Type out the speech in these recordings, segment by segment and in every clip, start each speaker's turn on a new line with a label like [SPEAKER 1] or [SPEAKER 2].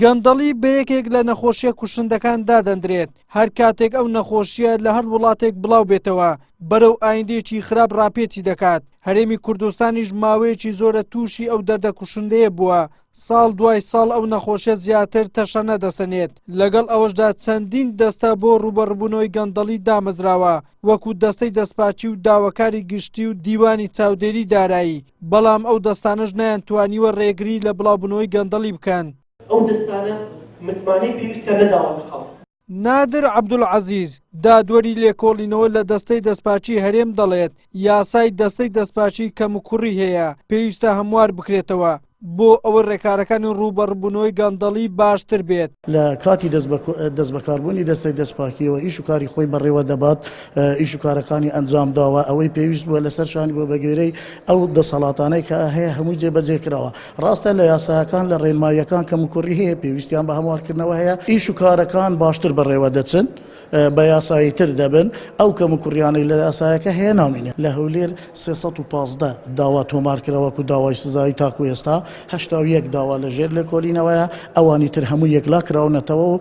[SPEAKER 1] گەندەڵی بە یەکێک لە نەخۆشیە کوشندەکان دادەندرێت، هەر کاتێک ئەو نەخۆشیە لە هەر وڵاتێک بڵاو بێتەوە بەرەو ئایندەیەکی خراپ ڕاپێچی دەکات، هەرێمی کوردستانیش ماوەیەکی زۆرە تووشی ئەو دەردە کوشندەیە بووە، ساڵ دوای ساڵ ئەو نەخۆشیە زیاتر تەشەنە دەسەنێت، لەگەڵ ئەوەشدا چەندین دەستە بۆ ڕووبەڕووبوونەوەی گەندەڵی دامەزراوە، وەکو دەستەی دەستپاکی و داواکاری گشتی و دیوانی چاودێری دارایی، بەڵام ئەو دەستانەش نەیانتوانیوە ڕێگری لە بڵاوبوونەوەی گەندەڵی بکەن.
[SPEAKER 2] ئەو دەستانە متمانەی پێویستیان نەداوەتە خەڵک.
[SPEAKER 1] نادر عەبدولعەزیز، دادوەری لێکۆڵینەوە لە دەستەی دەستپاکی هەرێم دەڵێت، یاسای دەستەی دەستپاکی کەموکوڕی هەیە، پێویستە هەموار بکرێتەوە، بۆ ئەوەی ڕێکارەکانی ڕووبەڕووبوونەوەی گەندەڵی باشتر بێت.
[SPEAKER 3] لە کاتی دەستبەکاربوونی دەستەی دەستپاکییەوە ئیش و کاری خۆی بەڕێوە دەبات، ئیش و کارەکانی ئەنجام داوە، ئەوەی پێویست بووە لەسەر شانی بووە بەگوێرەی ئەو دەسەڵاتانەی کە هەیە هەمووی جێبەجێ کراوە. ڕاستە لە یاساکان لە ڕێنماییەکان کەموکوڕی هەیە، پێویستیان بە هەموارکردنەوە هەیە، ئیش و کارەکان باشتر بەڕێوە دەچن. بە یاسایی تر دەبن، ئەو کەموکوڕیانەی لە یاسایەکە هەیە نامینێت. لە هەولێر 315 داوا تۆمار کرا وەکو داوای سزایی تاکو ئێستا 81 داوا لە ژێر لێکۆلینەوەیە، ئەوانی تر هەموو یەکلا کراونەتەوە و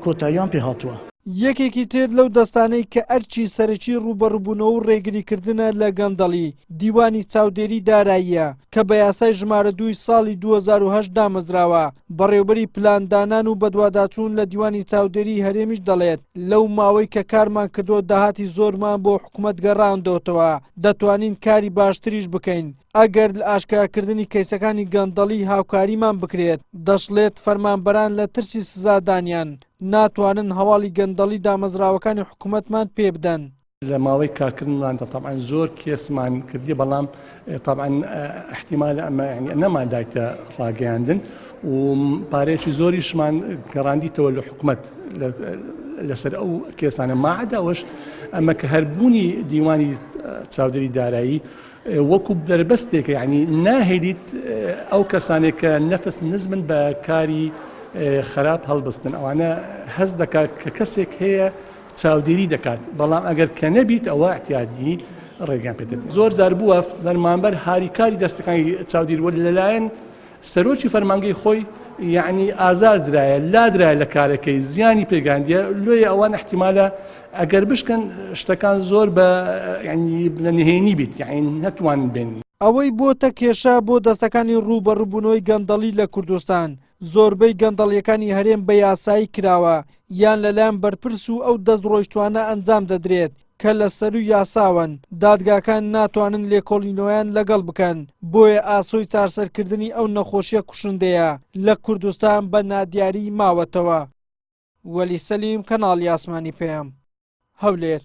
[SPEAKER 3] کۆتاییان پێ هاتووە.
[SPEAKER 1] یەکێکی تر لەو دەستانەی کە ئەرکی سەرەکی ڕووبەڕووبوونەوە و ڕێگریکردنە لە گەندەڵی، دیوانی چاودێری داراییە کە بە یاسای ژمارە دووی ساڵی 2008 دامەزراوە، بەڕێوبەری پلاندانان و بەدواداچوون لە دیوانی چاودێریی هەرێمیش دەڵێت، لەو ماوەی کە کارمان کردووە داهاتی زۆرمان بۆ حکومەت گەڕاندۆتەوە، دەتوانین کاری باشتریش بکەین ئەگەر لە ئاشکراکردنی کەیسەکانی گەندەڵی هاوکاریمان بکرێت، دەشڵێت، فەرمانبەران لە ترسی سزادانیان ناتوانن هەواڵی گەندەڵی دامەزراوەکانی حکومەتمان پێبدەن.
[SPEAKER 4] لە ماوەی کارکردنماندا تەبعەن زۆر کێسمان کردیە بەڵام تەبعەن احتیمال ئەمە یعنی نەمان دایتە ڕاگەیاندن و پارەیەکی زۆریشمان گەڕاندیتەوە لە حکومەت لەسەر ئەو کێسانە ماعدا ئەوەش ئەمە کە هەربوونی دیوانی چاودێری دارایی وەکو دەربەستێکە یعنی ناهێلیت ئەو کەسانێک کە نەفس نزمن بە کاری خراپ هەڵبستن ئەوانە هەست دەکات کە کەسێک هەیە چاودێری دەکات، بەڵام ئەگەر کە نەبیت ئەوە ئیعتیادی ڕێگەیان پێ دەدرێت. زۆر جار بووە فەرمانبەر هاریکاری دەستەکانی چاودێری بووە لەلایەن سەرۆکی فەرمانگەی خۆی یعنی ئازار درایە لادرایە لە کارەکەی زیانی پێگاندیە لۆیە ئەوان احتیمالە ئەگەر بشکن شتەکان زۆر بە یعنی لە نهێنی بیت یعنی نەتوان بێن.
[SPEAKER 1] ئەوەی بۆتە کێشە بۆ دەستەکانی ڕووبەڕووبوونەوەی گەندەڵی لە کوردستان، زۆربەی گەندەڵیەکانی هەرێم بە یاسایی کراوە یان لەلایەن بەرپرس و ئەو دەستڕۆیشتوانە ئەنجام دەدرێت کە لە سەرووی یاساوەن، دادگاکان ناتوانن لێکۆڵینەوەیان لەگەڵ بکەن، بۆیە ئاسۆی چارسەرکردنی ئەو نەخۆشیە کوشندەیە لە کوردستان بە نادیاریی ماوەتەوە. وەلی سەلیم، کەناڵی ئاسمانی پەیام، هەولێر.